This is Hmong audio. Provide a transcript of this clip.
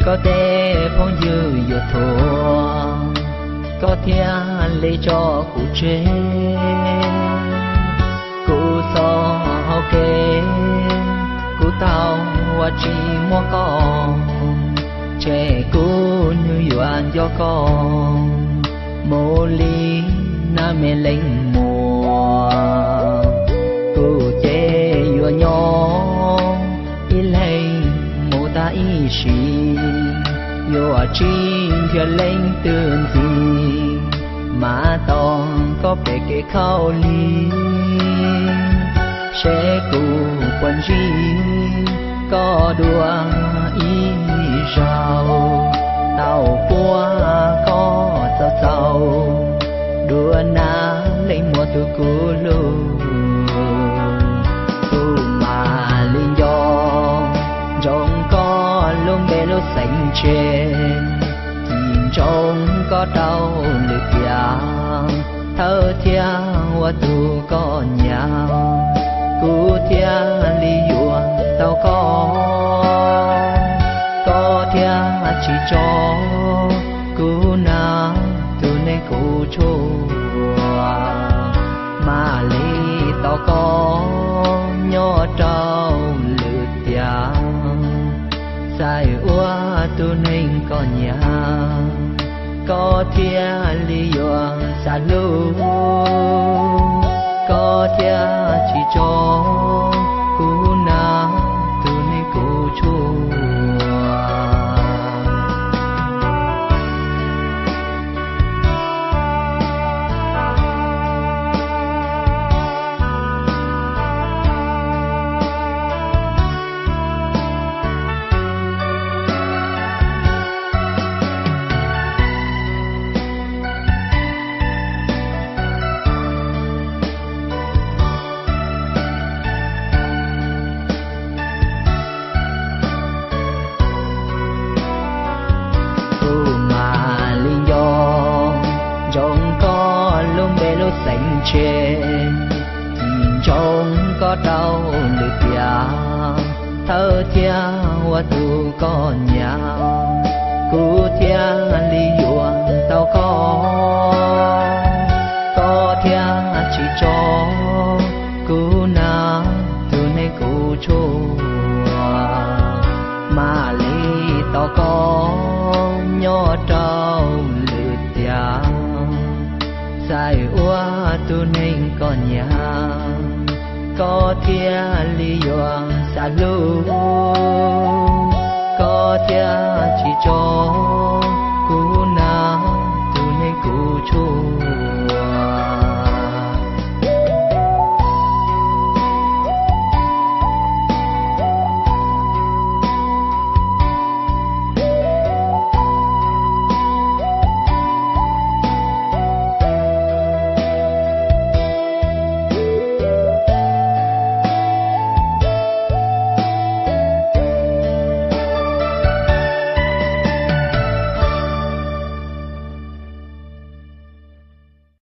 Koj tej phooj ywg yuav thuam, koj thiaj li tso kuv tseg. Kuv txoj hau kev, kuv tau ua tsis muaj koj, ces kuv nws yuav nco koj mus li nab me leej muam. Kuv ces yuav nyob ib leeg mus tag ib sim, yuav tsis nrhiav leej twg ntxiv, mas tos koj pem kev khaub lig, seb kuv puas ntsib koj dua ib zaug. Tau puag koj txaus txaus dua nab leej muam tus kuv hlub, kuv mam li nco ntsoov koj lub npe lub xeem tseg, ntsoov koj rau lwm tiam, thawj thiaj ua tus koj nyav, kuv thiaj li yuav tau koj, koj thiaj tsis tso kuv nab tus neeg kuv tshuaj, mam li tos koj nyob rau lwm tiam, txais ua tus neeg koj nyav, koj thiaj li yuav xav hlub, koj thiaj tsis tso kuv nab tus neeg kuv tshuaj. Kuv mam li nco ntsoov koj lub npe lub xeem tseg, ntsoov koj rau lwm tiam, thawj thiaj ua tus koj nyav, kuv thiaj li yuav tau koj, koj thiaj tsis tso kuv nab tus neeg kuv tshuaj, mam li tos koj nyob rau lwm tiam, txais ua tus neeg koj nyav, koj thiaj li yuav xav hlub, koj thiaj tsis tso